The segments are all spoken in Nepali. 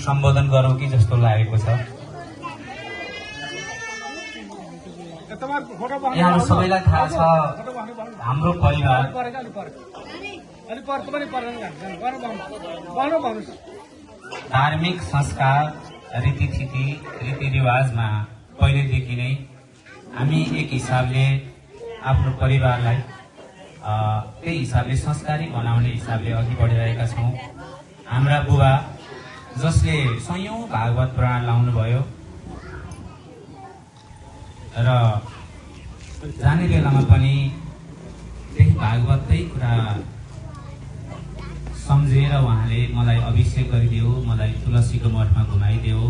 सम्बोधन गरौँ कि जस्तो लागेको छ। यहाँहरू सबैलाई थाहा छ हाम्रो परिवार धार्मिक संस्कार रीतिथिति रीतिरिवाजमा पहिलेदेखि नै हामी एक हिसाबले आफ्नो परिवारलाई त्यही हिसाबले संस्कारी बनाउने हिसाबले अघि बढिरहेका छौँ। हाम्रा बुबा जसले सयौं भागवत पुराण लाउनुभयो र जाने बेलामा पनि त्यही भागवतकै कुरा सम्झेर उहाँले मलाई अभिषेक गरिदियो, मलाई तुलसीको मठमा घुमाइदियो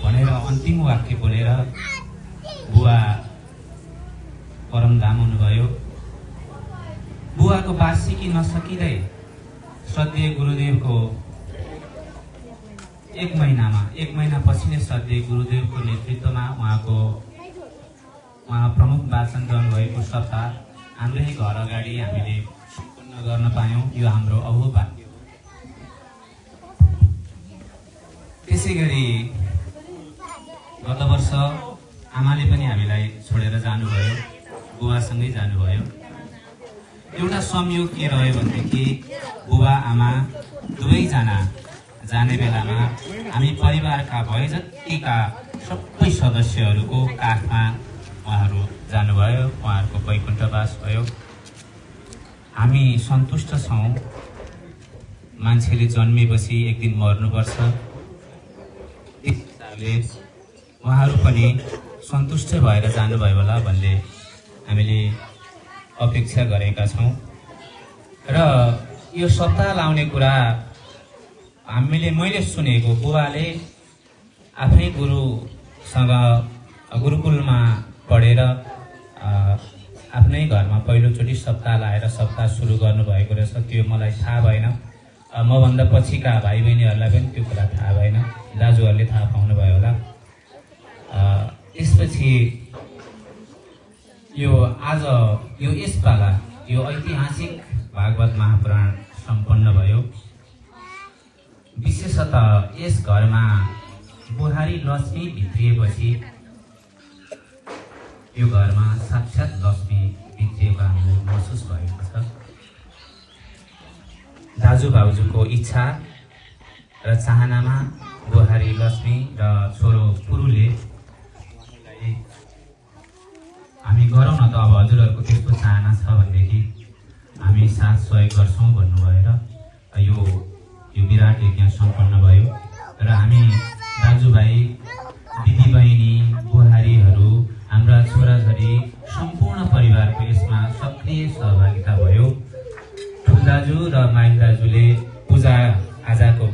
भनेर अन्तिम वाक्य बोलेर बुवा परमधाम हुनुभयो। बुवाको वार्षिकी नसकिँदै श्रद्धेय गुरुदेवको एक महिना पछि नै श्रद्धेय गुरुदेवको नेतृत्वमा उहाँ प्रमुख वाचन गर्नुभएको सप्ताह हाम्रै घर अगाडि हामीले सम्पन्न गर्न पायौँ। यो हाम्रो अहोभाग्य हो। त्यसै गरी गत वर्ष आमाले पनि हामीलाई छोडेर जानुभयो, बुवासँगै जानुभयो। एउटा संयोग के रह्यो भनेदेखि बुबा आमा दुवैजना जाने बेलामा हामी परिवारका भए जतिका सबै सदस्यहरूको काखमा उहाँहरू जानुभयो, उहाँहरूको वैकुण्ठवास भयो। हामी सन्तुष्ट छौँ। मान्छेले जन्मेपछि एक दिन मर्नुपर्छ, त्यस हिसाबले उहाँहरू पनि सन्तुष्ट भएर जानुभयो होला भन्ने हामीले अपेक्षा गरेका छौँ। र यो सप्ताह लाउने कुरा मैले सुनेको, बुबाले आफ्नै गुरुसँग गुरुकुलमा पढेर आफ्नै घरमा पहिलोचोटि सप्ताह लाएर सप्ताह सुरु गर्नुभएको रहेछ। त्यो मलाई थाहा भएन। मभन्दा पछिका भाइ बहिनीहरूलाई पनि त्यो कुरा थाहा भएन। दाजुहरूले थाहा पाउनुभयो होला। त्यसपछि यसपाला यो ऐतिहासिक भागवत महापुराण सम्पन्न भयो। विशेषतः यस घरमा बुहारी लक्ष्मी भित्रिएपछि यो घरमा साक्षात् लक्ष्मी भित्रिएको हामीले महसुस भएको छ। दाजु भाउजूको इच्छा र चाहनामा बुहारी लक्ष्मी र छोरो पुरुले हामी गरौँ न त, अब हजुरहरूको त्यस्तो चाहना छ भनेदेखि हामी साथ सहयोग गर्छौँ भन्नुभएर यो विराट यज्ञ सम्पन्न भयो। र हामी दाजुभाइ दिदीबहिनी बुहारीहरू हाम्रा छोराछोरी सम्पूर्ण परिवारको यसमा सक्रिय सहभागिता भयो। ठुल्दाजु र माइल दाजुले पूजा आजाको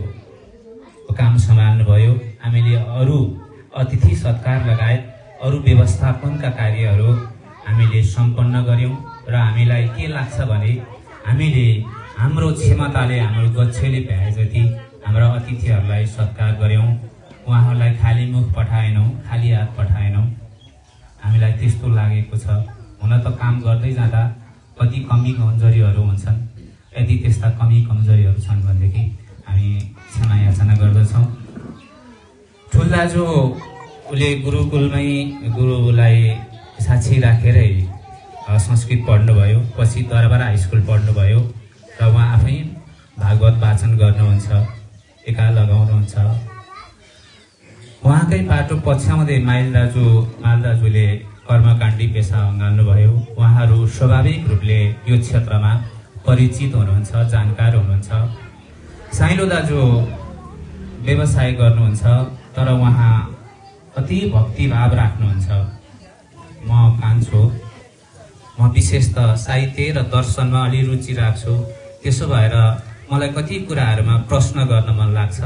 काम सम्हाल्नुभयो। हामीले अरू अतिथि सत्कार लगायत अरू व्यवस्थापनका कार्यहरू हामीले सम्पन्न गर्यौँ। र हामीलाई के लाग्छ भने हामीले हाम्रो क्षमताले हाम्रो गच्छेले भ्याए जति हाम्रा अतिथिहरूलाई सत्कार गर्यौँ। उहाँहरूलाई खाली मुख पठाएनौँ, खाली हात पठाएनौँ। हामीलाई त्यस्तो लागेको छ। हुन त काम गर्दै जाँदा कति कमी कमजोरीहरू हुन्छन्। यदि त्यस्ता कमी कमजोरीहरू छन् भनेदेखि हामी क्षमा याचना गर्दछौँ। ठुल्दाजुले गुरुलाई साक्षी राखेरै संस्कृत पढ्नुभयो, पछि दरबार हाई स्कुल पढ्नुभयो र उहाँ आफै भागवत वाचन गर्नुहुन्छ, टिका लगाउनुहुन्छ। उहाँकै बाटो पछ्याउँदै माइल दाजुले कर्मकाण्डी पेसा अँगाल्नुभयो। उहाँहरू स्वाभाविक रूपले यो क्षेत्रमा परिचित हुनुहुन्छ, जानकार हुनुहुन्छ। साइलो दाजु व्यवसाय गर्नुहुन्छ, तर उहाँ अति भक्तिभाव राख्नुहुन्छ। म कान्छो, म विशेष त साहित्य र दर्शनमा अलि रुचि राख्छु। त्यसो भएर मलाई कति कुराहरूमा प्रश्न गर्न मन लाग्छ।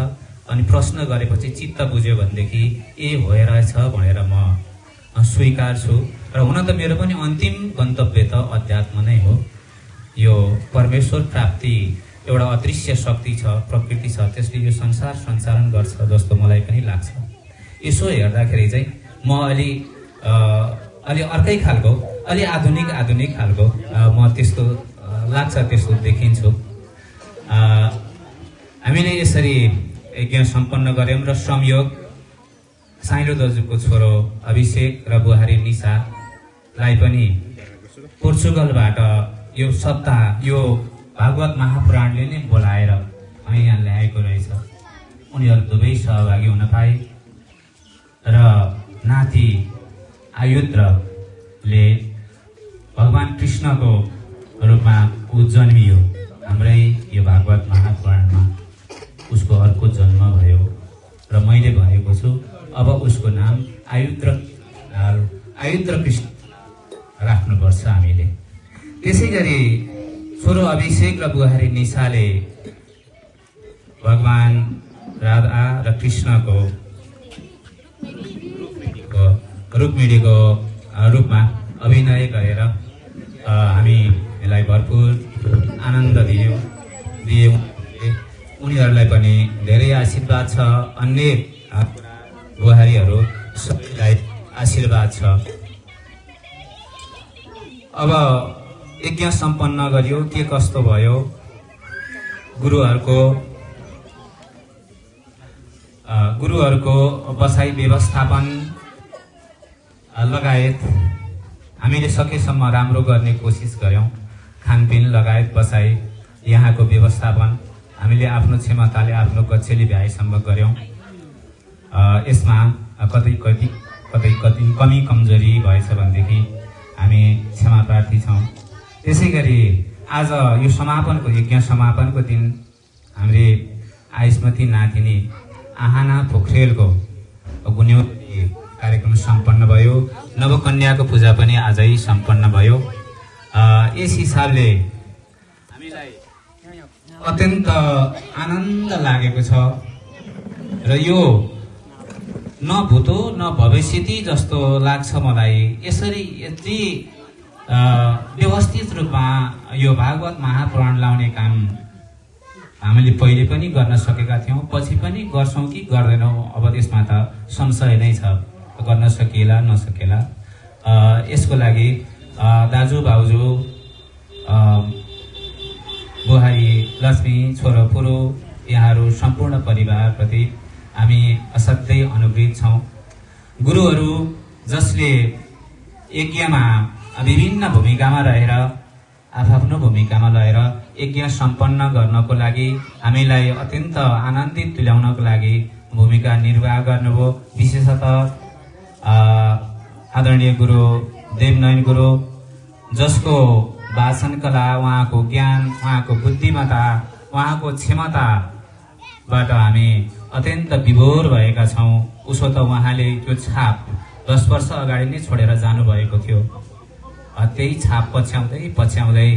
अनि प्रश्न गरेपछि चित्त बुझ्यो भनेदेखि रहेछ भनेर म स्वीकार्छु। र हुन त मेरो पनि अन्तिम गन्तव्य त अध्यात्म नै हो। यो परमेश्वर प्राप्ति एउटा अदृश्य शक्ति छ, प्रकृति छ, त्यसले यो संसार सञ्चालन गर्छ जस्तो मलाई पनि लाग्छ। यसो हेर्दाखेरि चाहिँ म अलि अर्कै खालको, अलि आधुनिक खालको म त्यस्तो लाग्छ, त्यस्तो देखिन्छु। हामीले यसरी यज्ञ सम्पन्न गर्यौं र संयोग साइलो दाजुको छोरो अभिषेक र बुहारी निशालाई पनि पोर्चुगलबाट यो सप्ताह यो भागवत महापुराणले नै बोलाएर यहाँ ल्याएको रहेछ। उनीहरू दुवै सहभागी हुन पाए र नाति आयुद्रले भगवान कृष्णको रूपमा ऊ जन्मियो। हाम्रै यो भागवत महापुराणमा उसको अर्को जन्म भयो र मैले भनेको छु अब उसको नाम आयुद्र कृष्ण राख्नुपर्छ हामीले। त्यसै गरी छोरो अभिषेक र बुहारी निशाले भगवान राधा र कृष्णको रुक्मिणीको रूपमा अभिनय गरेर हामीलाई भरपुर आनन्द दिए। उनीहरूलाई पनि धेरै आशीर्वाद छ। अन्य बुहारीहरू सबैलाई आशीर्वाद छ। अब यज्ञ सम्पन्न गरियो। के कस्तो भयो गुरुहरूको बसाई व्यवस्थापन लगायत हामीले सकेसम्म राम्रो गर्ने कोसिस गर्यौं। खानपिन लगायत बसाई यहाँको व्यवस्थापन हामीले आफ्नो क्षमताले आफ्नो गच्छेली भ्याएसम्म गर्यौं। यसमा कतै कमी कमजोरी भएछ भनेदेखि हामी क्षमा प्रार्थी छौं। त्यसै गरी आज यो समापनको यज्ञ समापनको दिन हामीले आयुष्मती नातिनी आहाना पोखरेलको गुन्यौली कार्यक्रम सम्पन्न भयो। नवकन्याको पूजा पनि आजै सम्पन्न भयो। यस हिसाबले हामीलाई अत्यन्त आनन्द लागेको छ र यो न भूतो न भविष्यति जस्तो लाग्छ मलाई। यसरी यति व्यवस्थित रूपमा यो भागवत महापुराण लाउने काम हामीले पहिले पनि गर्न सकेका थियौं, पछि पनि गर्छौं कि गर्दैनौं अब त्यसमा त संशय नै छ, गर्न सकिएला नसकेला। यसको लागि दाजु भाउजू बुहारी लक्ष्मी छोरोपुरो यहाँहरू सम्पूर्ण परिवारप्रति हामी असाध्यै अनुग्रहित छौं। गुरुहरू जसले यज्ञमा विभिन्न भूमिकामा रहेर आफ्नो भूमिकामा रहेर यज्ञ सम्पन्न गर्नको लागि हामीलाई अत्यन्त आनन्दित तुल्याउनको लागि भूमिका निर्वाह गर्नुभयो। विशेषतः आदरणीय गुरु देवनयन गुरु जसको भाषण कला, उहाँको ज्ञान, उहाँको बुद्धिमत्ता, उहाँको क्षमताबाट हामी अत्यन्त विभोर भएका छौं। उसो त उहाँले त्यो छाप 10 वर्ष अगाडि नै छोडेर जानुभएको थियो। त्यही छाप पछ्याउँदै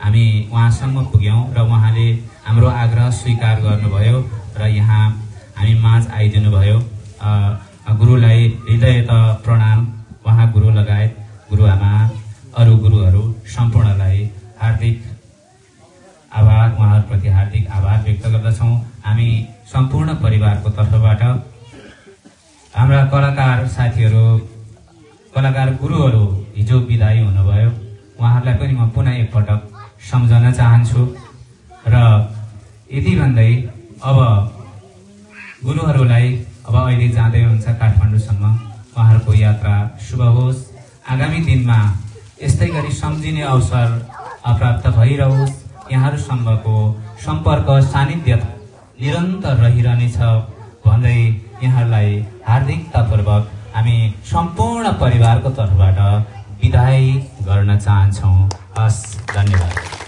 हामी उहाँसम्म पुग्यौं र उहाँले हाम्रो आग्रह स्वीकार गर्नुभयो र यहाँ हामी माझ आइदिनु भयो। गुरुलाई हृदयत प्रणाम। उहाँ गुरु लगायत गुरुआमा अरू गुरुहरू सम्पूर्णलाई हार्दिक आभार, उहाँहरूप्रति हार्दिक आभार व्यक्त गर्दछौं। हामी सम्पूर्ण परिवारको तर्फबाट हाम्रा कलाकार साथीहरू, कलाकार गुरुहरू हिजो विदाई हुनुभयो। उहाँहरूलाई पनि म पुनः एकपटक सम्झन चाहन्छु र यति भन्दै अब गुरुहरूलाई अब अहिले जाँदै हुन्छ काठमाडौँसम्म। उहाँहरूको यात्रा शुभ होस्। आगामी दिनमा यस्तै गरी सम्झिने अवसर प्राप्त भइरहोस्। यहाँहरूसँगको सम्पर्क सानिध्य निरन्तर रहिरहनेछ भन्दै यहाँहरूलाई हार्दिकतापूर्वक हामी सम्पूर्ण परिवारको तर्फबाट विदाई गर्न चाहन्छौं। हस्, धन्यवाद।